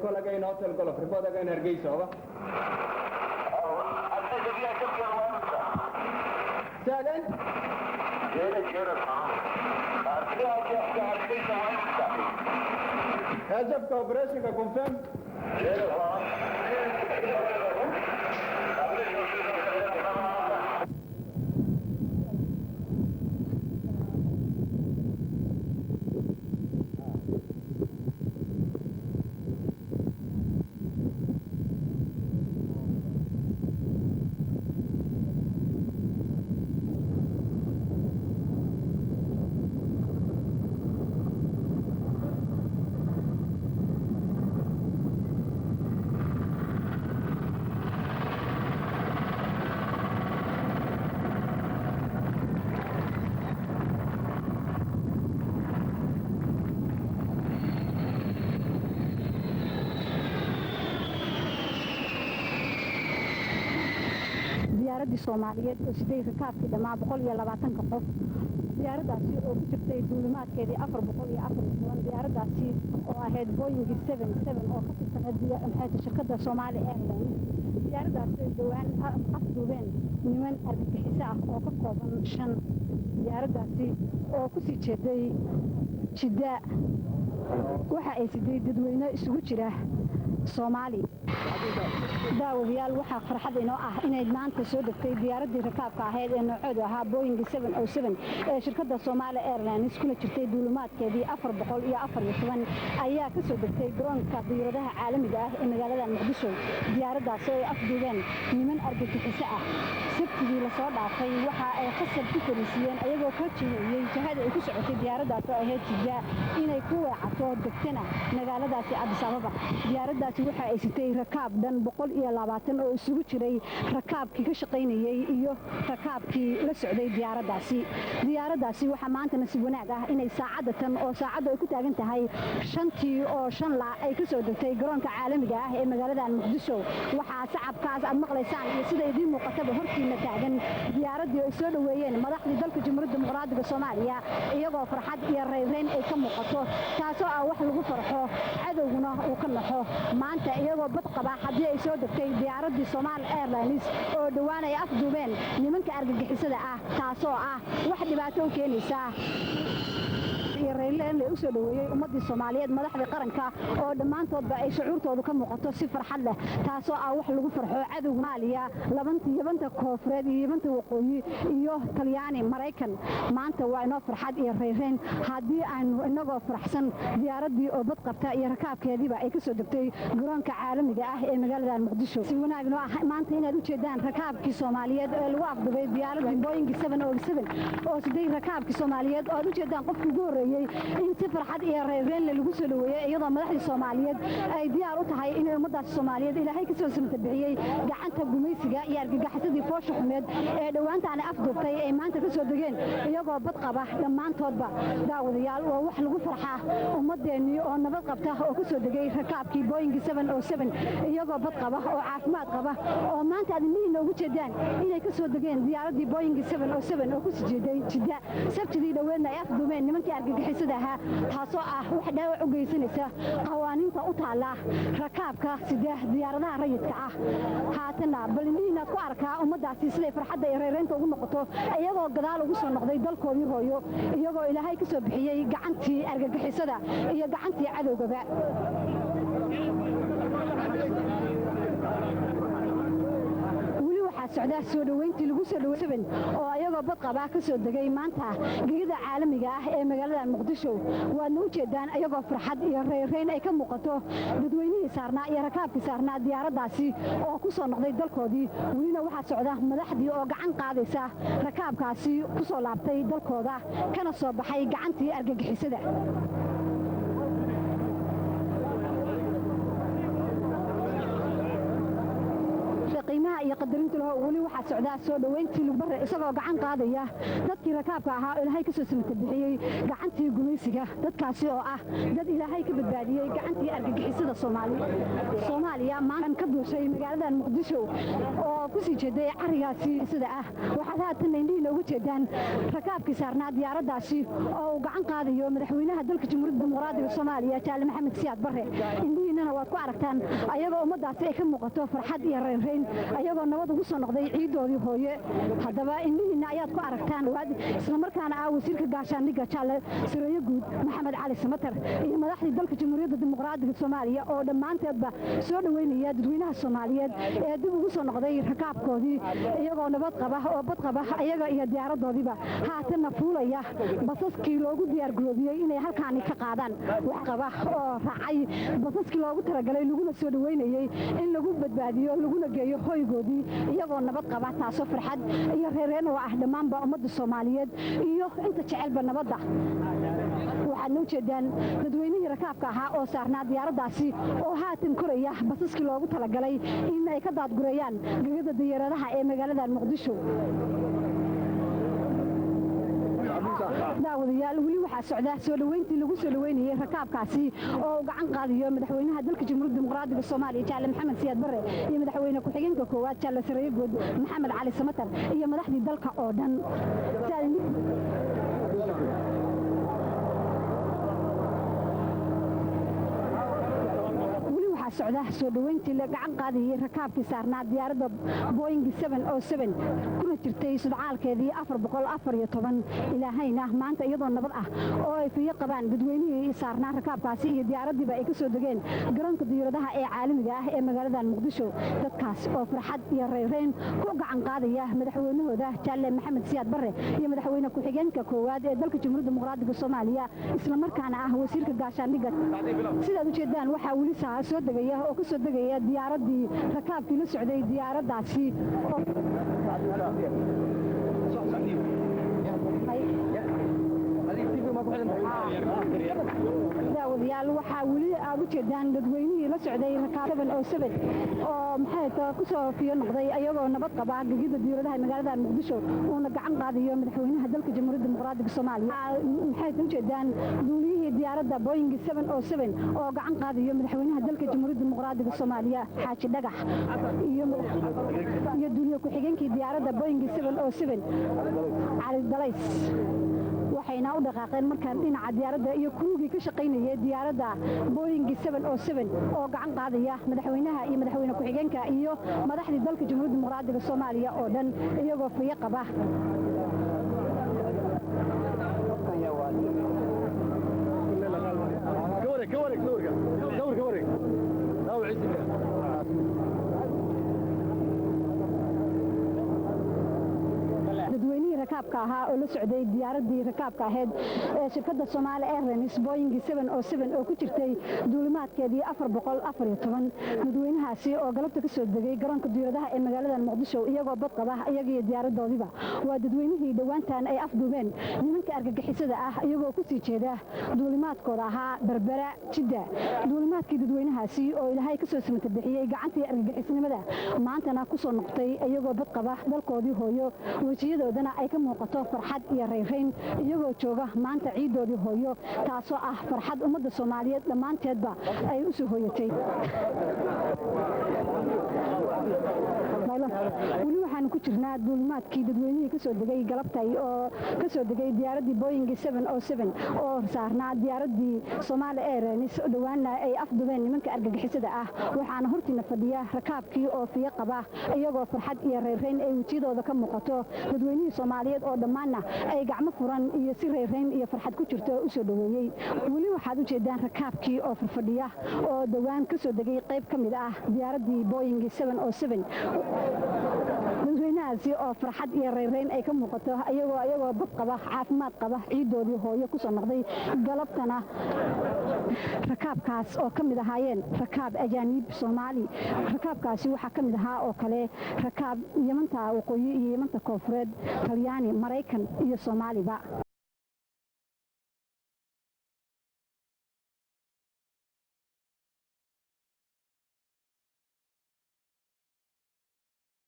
Call again Hotel Golf. Report again Hargeysa, over. Say again? HFka operationka confirm. Diyaaraddii Soomaaliyeed oo siday rakaabkii dhammaa 120-ka qof, diyaaraddaasi oo ku jirtay duulimaadkeedii 414, diyaaraddaasi oo ahayd Boeing 77 oo ka tirsaneed maxay shirkadda Somali Airlines, diyaaraddaasi ay dhowaan afduubeen niman argagixiso ah oo ka kooban shan, diyaaraddaasi oo kusii jeeday Jidda, waxa ay siday dadweyne isugu jira Soomaali. Daawadayaal, waxaa farxad inoo ah inay maanta soo degtay diyaaraddii rakaabka ahayd ee nooceedu ahaa Boeing 707 ee shirkadda Somali Airlines, kuna jirtay duulimaadkeedii 414, ayaa ka soo degtay garoonka diyaaradaha caalamiga ah ee magaalada Muqdisho. Diyaaraddaasi oo ay afduubeen niman argagixiso ah Sabtigii lasoo dhaafay, waxa ay khasab ku fariisiiyeen ayagoo ka jiheeyey jihada ay ku socotay diyaaraddaasi oo ahayd Jidda inay ku weecato, degtana magaaladaasi Addis Ababa. Diyaaraddaasi waxa ay sitay rakaab dhan 120 oo isugu jiray rakaabkii ka shaqaynayey iyo rakaabkii la socday diyaaraddaasi. Diyaaraddaasi waxaa maanta nasiib wanaag ah inay saacadda tan oo saacaddu ay ku taagan tahay 4:55 ay ka soo degtay garoonka caalamiga ah ee magaalada Muqdisho. Waxaa sacabkaas aad maqlaysaan iyo sida idiin muuqataba hortiina taagan diyaaraddii ay soo dhoweeyeen madaxdii dalka Jamhuuriyadda Dimuqraadiga Soomaaliya, iyagoo farxad iyo rayrayn ay ka muuqato, taasoo ah wax lagu farxo, cadowguna uu ka naxo maanta iyagoo bad qaba haddii ay soo degtay diyaaraddii Somaali Airlines oo dhowaan ay afduubeen nimanka argagixisada ah, taasoo ah wax dhibaato u keenaysa iyo rayleen la u soo dhoweeyey ummaddii Soomaaliyeed, madaxdii qaranka oo dhammaantoodba ay shucuurtoodu ka muuqato si farxad leh, taasoo ah wax lagu farxo. Cadowga Soomaaliya, labanta yabanta koofureed iyo yabanta waqooyi iyo Talyaani, Maraykan, maanta waa inoo farxad iyo rayreyn haddii aynu inagoo faraxsan diyaaraddii oo bad qabta iyo rakaabkeediiba ay ka soo degtay garoonka caalamiga ah ee magaalada Muqdisho. Si wanaag noo ah maanta inaad u jeedaan rakaabkii Soomaaliyeed ee lagu afdubay diyaaraddii Boeing 707 oo siday rakaabkii Soomaaliyeed, oo aad u jeedaan qofkii ugu horreeyey in si farxad iyo reyreen lagu soo dhoweeyey, iyadoo madaxdii Soomaaliyeed ay diyaar u tahay inay ummadaasi Soomaaliyeed Ilaahay kasoo samata bixiyey gacanta gumaysiga iyo argagixisadii foosha xumeed ee dhowaantaana afduubtay ay maanta ka soo degeen iyagoo bad qaba dhammaantoodba. Daawadayaal, waa wax lagu farxaa ummadeennii oo nabad qabta oo ka soo degay rakaabkii Boeing 707 iyagoo bad qaba oo caafimaad qaba, oo maanta aad indhihiina ugu jeedaan inay ka soo degeen diyaaraddii Boeing 707 oo ku sii jeeday Jidda, Sabtidii dhoweedna ay afduumeen nimankii argagixisada ahaa, taasoo ah wax dhaawac u geysanaysa qawaaniinta u taalla rakaabka sida diyaaradaha rayidka ah. Haatana bal indhihiinaad ku arkaa ummaddaasi siday farxadda iyo rayraynta ugu noqoto, iyagoo gadaal ugu soo noqday dalkoodii hooyo, iyagoo Ilaahay ka soo bixiyey gacantii argagixisada iyo gacantii cadowgaba. Weli waxaa socda soo dhoweyntii lagu soo dhowey oo ayagoo bad qabaa ka soo degay maanta gegida caalamiga ah ee magaalada Muqdisho. Waadna u jeedaan iyagoo farxad iyo rayrayn ay ka muuqato dadweynihii saarnaa iyo rakaabkii saarnaa diyaaraddaasi oo ku soo noqday dalkoodii. Welina waxaa socda madaxdii oo gacan qaadaysa rakaabkaasi ku soo laabtay dalkooda kana soo baxay gacantii argagixisada. Qiimaha iyo qadarinta laho, weli waxaa socdaa soo dhoweyntii bare isagoo gacan qaadaya dadkii rakaabka ahaa oo Ilaahay ka soo samata bixiyey gacantii gumaysiga, dadkaasi oo ah dad Ilaahay ka badbaadiyey gacantii argagixisada Soomaali Soomaaliya maanta ka duushay magaalada Muqdisho oo ku sii jeeday carigaasi sida ah. Waxaad haatan indhihiina ugu jeedaan rakaabkii saarnaa diyaaraddaasi oo uu gacan qaadayo madaxweynaha dalka Jamhuuriyadda Dimuqraadiga Soomaaliya, Jaale Maxamed Siyaad Barre. Indhihiinana waad ku Aragtaan ayagoo ummaddaasi ay ka muuqato farxad iyo reynreyn, ayagoo nabad ugu soo noqday ciiddoodii hooye. Haddaba indhihiinna ayaad ku aragtaan, islamarkaana ah wasiirka gaashaandhigga, Jaalle Sareeye Guud Maxamed Cali Samatar, iyo madaxdii dalka Jamhuuriyadda Dimuqraadiga Soomaaliya oo dhammaanteedba soo dhoweynaya dadweynaha Soomaaliyeed ee dib ugu soo noqday rakaabkoodii, iyagoo nabad qaba oo bad qaba, ayaga iyo diyaaradoodiiba, haatanna fuulaya basaskii loogu diyaargaroobiyey inay halkaani ka qaadaan, wax qaba oo raacay basaskii loogu talagalay laguna soo dhoweynayey in lagu badbaadiyo laguna geeyo hoygoodii, iyagoo nabad qaba, taasoo farxad iyo reereen oo ah dhammaanba ummadda Soomaaliyeed iyo inta jecelba nabadda. Waxaadna ujeedaan dadweynihii rakaabka ahaa oo saarnaa diyaaraddaasi oo haatan koraya basaskii loogu talagalay in ay ka daadgureeyaan gegada diyaaradaha ee magaalada Muqdisho. Daawadayaal, weli waxaa socda soo dhoweyntii lagu soo dhoweynayey rakaabkaasi oo gacan qaadayo madaxweynaha dalka Jamhuuriyadda Dimuqraadiga Soomaaliya, Jaalle Maxamed Siyaad Barre, iyo madaxweyne ku-xigeenka koowaad, Jaalle Sareeye Guud Maxamed Cali Samatar, iyo madaxdii dalka oo dhan. Weli waxaa socda soo dhoweyntii la gacan qaadayay rakaabkii saarnaa diyaaradda Boeing kuna jirtay sudcaalkeedii 414. Ilaahayna maanta iyadoo nabad ah oo ay fiyo qabaan dadweynihii saarnaa rakaabkaasi iyo diyaaraddiiba ay ka soo degeen garoonka diyaaradaha ee caalamiga ah ee magaalada Muqdisho, dadkaas oo farxad iyo rayrayn ku gacan qaadaya madaxweynahooda, Jaalle Maxamed Siyaad Barre, iyo madaxweyne ku-xigeenka koowaad ee dalka Jamhuuriyadda Dimuqraadiga Soomaaliya, islamarkaana ah wasiirka gaashaandhigga. Sidaad ujeedaan, waxaa weli soo degaya oo ka soo degaya diyaaraddii rakaabkii la socday diyaaraddaasi oo Daawadayaal, waxaa weli aad u jeedaan dadweynihii la socday rakaab oo maxay ta kusoo fiyo noqday ayagoo nabad qaba gegida diyaaradaha magaalada Muqdisho, uuna gacan qaadayo madaxweynaha dalka Jamhuuriyadda Dimuqraadiga Soomaaliya. Maxay ta ujeedaan duuliyihii diyaaradda Boeing oo gacan qaadayo madaxweynaha dalka Jamhuuriyadda Dimuqraadiga Soomaaliya, Xaaji Dhagax, iyo duuliye ku-xigeenkii diyaaradda Boeing Cali Dalays. Waxayna u dhaqaaqeen markaan dhinaca diyaaradda iyo kuwigii ka shaqaynayay diyaaradda Boeing oo gacan qaadaya madaxweynaha iyo madaxweyne ku-xigeenka iyo madaxdii dalka Jamhuuriyadda Dimuqraadiga Soomaaliya oo dhan, iyagoo fiyo qaba. Ka wareeg sawirka, sawirka wareeg dhaawaciisa. Dadweynihii rakaabka ahaa oo la socday diyaaraddii rakaabka ahayd ee shirkadda Somaali Airlines Boeing oo ku jirtay duulimaadkeedii 414, dadweynahaasi oo galabta ka soo degay garoonka diyaaradaha ee magaalada Muqdisho iyagoo bad qaba, iyagiyo diyaaradoodiba, waa dadweynihii dhowaantan ay afduubeen nimanka argagixisada ah, iyagoo ku sii jeeda duulimaadkooda ahaa Berbera Jidda. Duulimaadkii dadweynahaasi oo Ilaahay kasoo samata bixiyey gacantii argagixisnimada, maantana ku soo noqotay iyagoo bad qaba dalkoodii hooyo, wejiyadoodana ay ka muuqato farxad iyo rayrayn, iyagoo jooga maanta ciiddoodii hooyo, taasoo ah farxad ummadda Soomaaliyeed dhammaanteedba ay u soo hooyatay. Weli waxaanu ku jirnaa duulimaadkii dadweynihii kasoo degay galabtay oo kasoo degay diyaaraddii Boeing oo saarnaa diyaaraddii Somaali Airlines, dhowaanna ay afdubeen nimanka argagixisada ah. Waxaana hortiina fadhiya rakaabkii oo fiyo qaba, iyagoo farxad iyo rayrayn ay wejiyadooda ka muuqato, dadweynihii Soomaaliyeed oo dhammaanna ay gacmo furan iyo si rayrayn iyo farxad ku jirto u soo dhoweeyey. Weli waxaad u jeedaan rakaabkii oo farfadhiya oo dhowaan kasoo degay qayb ka mid ah diyaaraddii Boeing, dadweynahaasi oo farxad iyo rayrayn ay ka muuqato, iyagoo bad qaba, caafimaad qaba, ciiddoodii hooyo kusoo noqday galabtana. Rakaabkaas oo ka mid ahaayeen rakaab ajaaniib Soomaali, rakaabkaasi waxaa ka mid ahaa oo kale rakaab Yamanta waqooyi iyo Yamanta koonfureed, Talyaani, Maraykan iyo Soomaaliba.